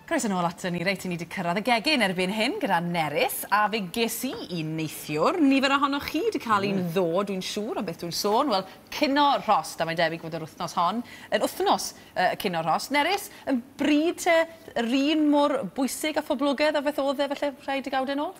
Croeso nôl ato ni. Reit, ni wedi cyrraedd y gegin erbyn hyn gyda Nerys, a fe ges i un neithiwr. Nifer ohonoch chi wedi cael un ddo, dwi'n siŵr am beth dwi'n sôn. Wel, cino rhost, a mae'n debyg fod yr wythnos hon yn wythnos y cino rhost. Nerys, yn bryd te yr un mor bwysig a phoblogaidd a beth oedd e falle rhai degawdau nôl?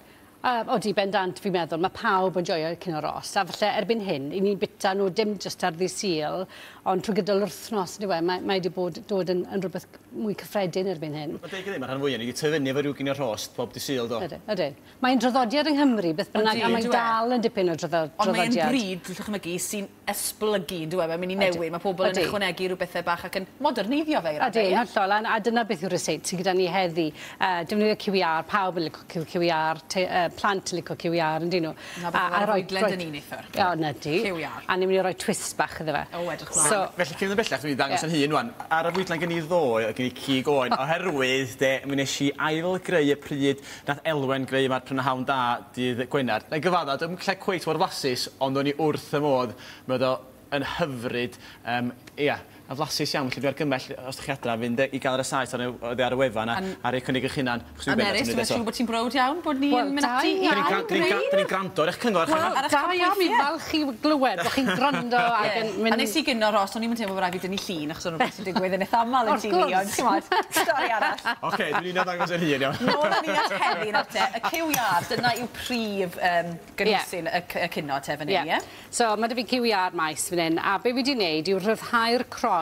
Odi, bendant, fi'n meddwl. Mae pawb yn joio cino rost. A falle erbyn hyn, i ni'n bita nhw dim jyst ar ddydd Sul, ond trwy gydol yr wythnos, yndyw e? Mae wedi bod dod yn rhywbeth mwy cyffredin erbyn hyn. Mae'n deg i ddweud, mae rhan fwyaf ni wedi tyfu fyny efo rhyw ginio rhost bob dydd Sul, do? Ydyn, ydyn. Mae'n draddodiad yng Nghymru, beth bynnag, a mae'n yw e? dal yn dipyn o Ond mae'n draddodiad. bryd, dwi'n dychmygu, sy'n esblygu, yn dyw e? Mae'n mynd i newid, mae pobl yn ychwanegu rhyw bethau bach ac yn moderneiddio fe i raddau. Ydy, hollol, a dyna beth yw'r ryseit sydd gyda ni heddi. Defnyddio cyw iâr, pawb yn licio cyw iâr, plant yn licio cyw iâr, yn dyn nhw. Na beth oedd ar y fwydlen dyn ni neithiwr. O, na di. Cyw iâr. A ni'n mynd i roi twist bach iddo fe. O, edrych mlaen. So, Felly, cyn yn bellach, dwi'n dangos yn hun wan. Ar y fwydlen gen i ddoe, oedd gen i cig oen, oherwydd, de, mi nes i ail-greu y pryd nath Elwen greu yma'r prynhawn da dydd Gwener. Na i gyfadda, dwi'm yn cweit mor flasus, ond o'n i wrth y modd. Mi oedd o yn hyfryd, ia, a flasus iawn, felly dwi argymell, os ydych chi adra, fynd i gael yr rysáit ar y wefan a rhoi cynnig eich hunan. Achos A dwi'n Nerys, bendant yn dwi'n neud eto. siŵr bod ti'n browd iawn bod ni'n Wel, mynd da ati i iawn. ail-greu. Dyn ni'n gwrando ar eich cyngor. Wel, Ar eich da iawn, mi'n capwylliau. falch i glywed bod chi'n gwrando ac yn mynd. A nes i gynno rost, o'n i'n teimlo bod rhaid fi dynnu llun, achos o'n rhywbeth sy'n digwydd yn eitha aml yn Wrth tŷ ni, gwrs. ond ti'n stori arall. Oce, dwi'n un o ddangos yr hun, iawn. Nôl â ni at heddi nawr te, y cyw iâr, dyna yw prif gynhwysyn y cino te fan hyn, ie? So, mae 'da fi cyw iâr maes fan hyn, a be fi wedi wneud yw rhyddhau'r croen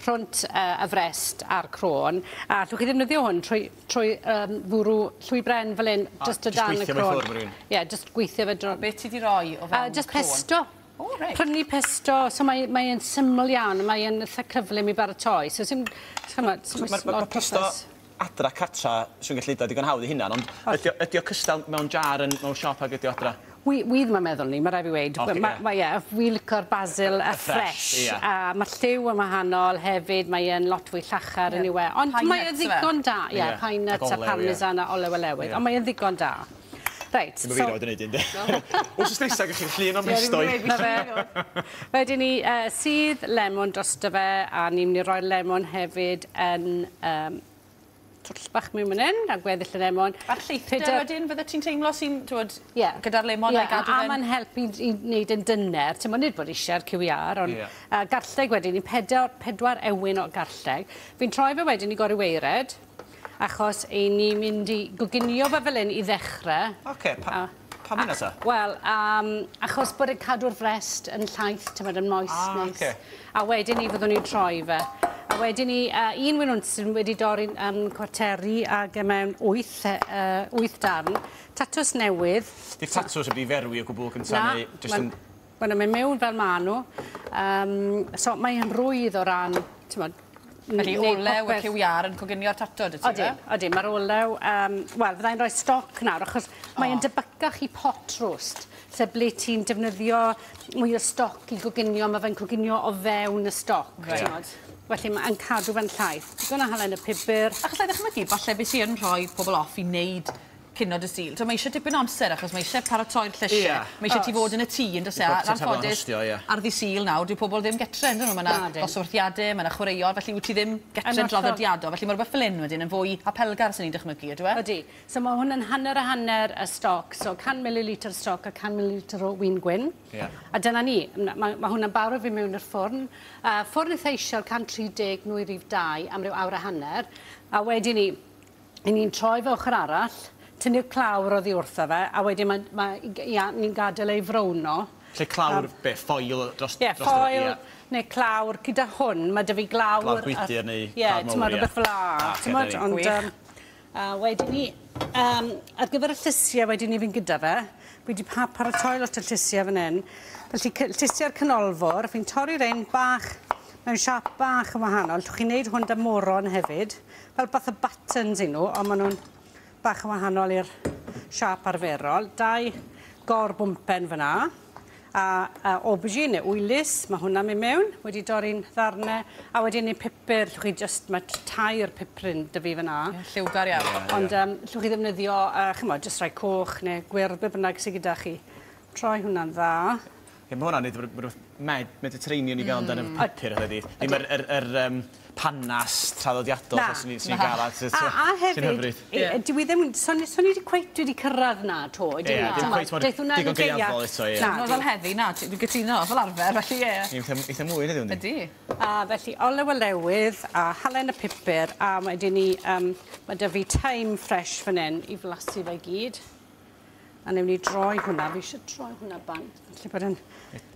rhwnt y frest a'r croen, a allwch chi ddefnyddio hwn trwy fwrw llwy bren fel hyn, just o jyst dan y gweithio fe croen. ffwrdd, ma' rywun. Ie, just gweithio fe dro. Be ti 'di roi o fewn Just croen? pesto. O, reit. Prynu pesto, so mae'n syml iawn, mae'n eitha cyflym i baratoi. So, sim, ch'mod, sim Mae'r ma lot o pesto fuss. adra cartra sy'n gallu dod digon hawdd i hunan, ond ydi o cystal mewn jar yn mewn siop ag ydi o adra? Wi ddim yn meddwl ni, mae rhaid fi weud. Ocê, ie. Ie, fi licio'r basil y Y fresh, fresh. ie. A mae lliw yn wahanol hefyd, mae'n lot fwy llachar yn yw e. Ond Pine mae nuts, e'n ddigon da. Ie, Ie, pine ac nuts a olew, ie. parmesan a olew olewydd. Ond mae'n ddigon da. Reit, Dim fi roed yn neud un, de. Wsos nesaf gallwch chi llun o'n pesto i. Na fe. Wedyn ni, sudd lemon drosto fe, a ni'n mynd i roi'r lemon hefyd yn twll bach mewn fan hyn, a gweddill y lemon. A'r lleithder wedyn, fydde ti'n teimlo sy'n, t'wod, Ie. gyda'r lemon a'i gadw A fe'n mae'n helpu i wneud yn dyner. Ti'n nid bod eisiau'r cyw iâr, ond garlleg wedyn, i 4 ewin o garlleg. Fi'n troi fe wedyn i goriweired, achos ei ni'n mynd i goginio fe fel hyn i ddechrau. Oce, pam hynna ta? Wel, achos bod e'n cadw'r frest yn llaith, ti'n meddwl, yn moist neis. A wedyn ni fyddwn ni'n troi fe. A wedyn ni, un winwnsyn sydd wedi dorri'n cwarteri ag mewn 8 darn. Tatws newydd. Di'r tatws wedi ferwi o gwbl gynta Na, neu jyst yn ma' nhw'n mynd mewn fel ma' nhw. So mae'n rwydd o ran, ti'n meddwl, Felly neud olew y popeth. cyw iâr yn coginio'r tato, dy ti, Odi, odi, mae'r olew, wel, fyddai'n rhoi stoc nawr, achos mae'n debycach i pot roast, lle ble ti'n defnyddio mwy o stoc i goginio, mae fe'n coginio o fewn y stoc, ti'n Felly mae'n cadw fe'n llaith. Digon o halen y pupur. Achos allai ddychmygu, falle beth sy'n rhoi pobl off i wneud cino dydd Sul. So, mae eisiau dipyn o amser, achos mae eisiau paratoi'r llysiau. Mae eisiau ti fod yn y tŷ, yn does e? I A bob tafel anffodus, rhostio, ie. ar ddydd Sul nawr, dyw pobl ddim getre, yn dyn nhw? Mae yna Na, dyn. dosbarthiadau, mae yna chwaraeon, felly wyt ti ddim getre'n Yn hollol. draddodiadol. Felly mae rhywbeth fel hyn wedyn yn fwy apelgar sy'n ni'n dychmygu, ydyw e? Ydy. So mae hwn yn hanner a hanner y stoc, so 100 ml stoc a 100 ml o win gwyn. A dyna ni, ma hwnna'n barod fi mewn i'r ffwrn. Ffwrn eitha isel, 130 nwy rhif 2 am ryw awr a hanner. A wedyn ni, i ni'n troi fe ochr arall, tynnu'r clawr oddi wrtho fe, a wedyn ni'n gadael ei frowno. Lle clawr, be, ffoil dros Ie, dros y- ffoil ie. neu clawr. Gyda hwn, mae 'da fi glawr Glawr gwydr neu Ie, clawr ti'n mawr, meddwl ie. rhywbeth fel 'a, Ocê, ti'n meddwl, dyna ni. ond, Gwych. wedyn ni, ar gyfer y llysiau wedyn ni fi'n gyda fe, fi wedi paratoi lot o llysiau fan hyn. Felly llysiau'r canolfwr, fi'n torri rein bach mewn siâp bach yn wahanol. Allwch chi wneud hwn 'da moron hefyd, fel fath o buttons i nhw, ond maen nhw'n bach yn wahanol i'r siâp arferol. 2 gorbwmpen fyna. A aubergine neu wylus, mae hwnna'n mynd mewn, wedi dorri'n ddarnau. A wedyn ni pupur, allwch chi just, mae 3 pupuryn 'da fi fyna. Ie, lliwgar iawn. Ond allwch chi ddefnyddio, chimod, jyst rhai coch neu gwyrdd, be bynnag sydd gyda chi. Troi hwnna'n dda. Ie, mae hwnna'n neud rhywbeth Mediterranean i gael amdano efo pupur a di. Ddim yr panas traddodiadol sy'n ni'n gael. A hefyd, dwi ddim, so ni wedi cweit wedi cyrraedd na to. Ie, dim cweit mor digon gaeafol eto, ie. Na, fel heddi, na, dwi'n gytuno, fel arfer, felly ie. Eitha mwy heddiw, yndi? Ydy. A felly, olew olewydd a halen y pupur, a wedyn ni, mae 'da fi thyme fresh fan hyn i flasu fe gyd. A newn ni droi hwnna, fi eisiau troi hwnna bant, felly bod yn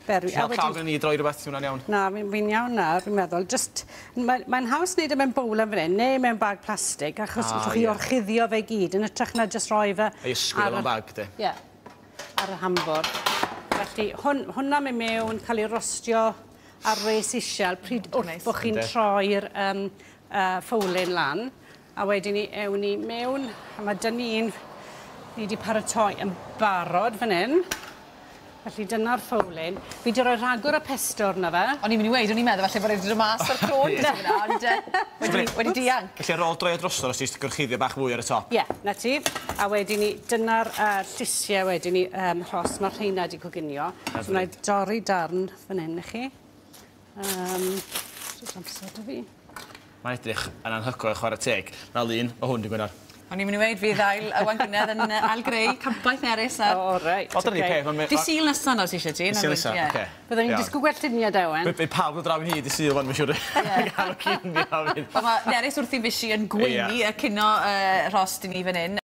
berwi. Ti'n cael llaw ni droi rhywbeth, ti'n hwnna'n iawn? Na, fi'n iawn na, fi'n meddwl. Just, mae'n haws wneud e mewn bowl yn fan hyn, neu mewn bag plastig, achos allwch chi orchuddio fe gyd, yn hytrach na jyst rhoi fe... Ei ysgwyl mewn bag, di? Ie, ar y hambwrdd. Felly, hwnna mynd mewn, cael ei rostio ar wres isiel, pryd wrth bod chi'n troi'r ffowlyn lan. A wedyn ni, ewn ni mewn, a mae dyn ni'n... Ni wedi paratoi yn barod fan hyn. Felly dyna'r ffowlyn. Fi wedi rhoi rhagor o pesto arno fe. O'n i'n mynd i weud, o'n i'n meddwl falle bod wedi dod mas o'r crôn gyda hwnna, ond wedi dianc. Felly ar ôl droi o drosodd, os ti'n gorchuddio bach fwy ar y top. Ie, na ti. A wedyn ni, dyna'r llysiau wedyn ni, rhos, mae'r rheina wedi coginio. So wna i dorri darn fan hyn i chi. Jyst amser 'da fi. Mae'n edrych yn anhygoel, chwarae teg. Fel un o hwn, dwi'n gweud. O'n i'n mynd i weud, fydd Iwan Gwynedd yn ail-greu campwaith Nerys. O, reit. O, dyna ni peth. Di Sul nesa nawr ti eisiau ti? Di Sul nesa, oce. Byddwn ni'n disgwyl gwell lluniau da, Owen. Bydd pawb yn draw i hi di Sul, mae'n siŵr. Gael y cinio. Mae Nerys wrthi'n fysi yn gweini y cino rhost i ni fan hyn.